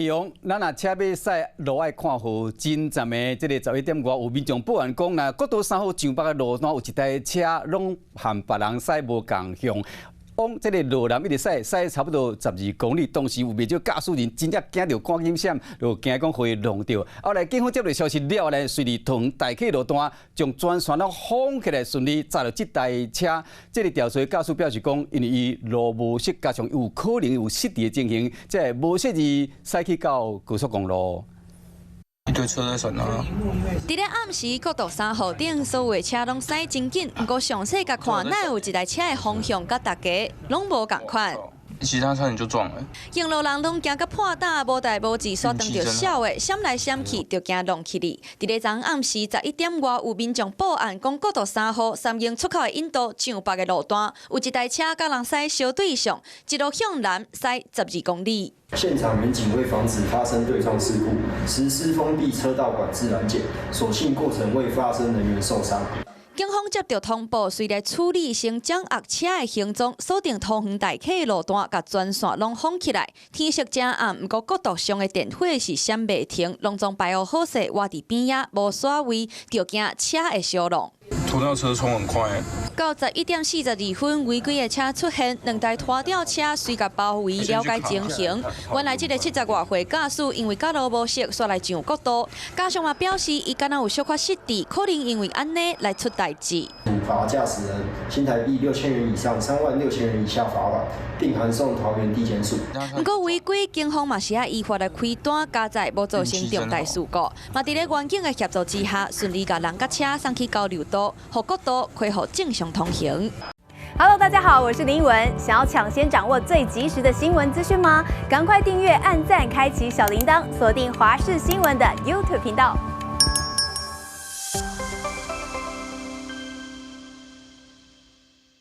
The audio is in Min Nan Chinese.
用咱若車欲駛路愛看好，真站的這個11點外有民眾報案講，若國道3號上北的路段有一台車攏和別人駛無仝向，往這個路南一直駛，駛差不多12公里，當時有袂少駕駛人真正驚著趕緊閃，就驚講會弄著。後來警方接到消息了後呢，隨佇桃園大溪路段將全線攏封起來，順利查著這台車。這個肇事駕駛表示講，因為伊路無熟，加上有可能有失智的情形，這個無適宜駛去到高速公路。一堆車在閃啊！佇咧暗時國道3號頂，所有的車攏駛真緊，毋過詳細共看，哪會有一台車的方向佮大家攏無仝款。其他差點就撞了。沿路人攏驚甲破膽，無代無誌，煞當著痟的，閃來閃去，就驚撞去哩。佇咧昨暗時11點外，有民眾報案，講國道三號三鶯出口的引道上北的路段，有一台車佮人駛相對向，一路向南駛12公里。現場員警為防止發生對撞事故，實施封閉車道管制攔檢，所幸過程未發生人員受傷。警方接到通報，隨來處理，先掌握車的行蹤，鎖定桃園大溪的路段，共全線攏封起來。天色正暗，毋過國道上的電火是閃袂停，攏總排予好勢，倚佇邊仔無徙位，就驚車會相挵。拖吊車衝很快。到11點42分，違規的車出現，兩台拖吊車隨共包圍，了解情形。原來這个70外歲駕駛因為駕路無熟，煞來上國道。加上嘛表示，伊敢若有小可失智，可能因為按呢來出代誌。處罰駕駛人新台幣6000元以上3萬6000元以下罰款，並函送桃園地檢署。毋過違規，警方嘛是愛依法來開單，加載無造成重大事故。嘛佇咧員警的協助之下，順利共人佮車送去交流道，予國道恢復正常通行。 Hello，大家好，我是林文。想要搶先掌握最及時的新聞資訊嗎？趕快訂閱、按讚、開啟小鈴鐺，鎖定華視新聞的 YouTube 頻道。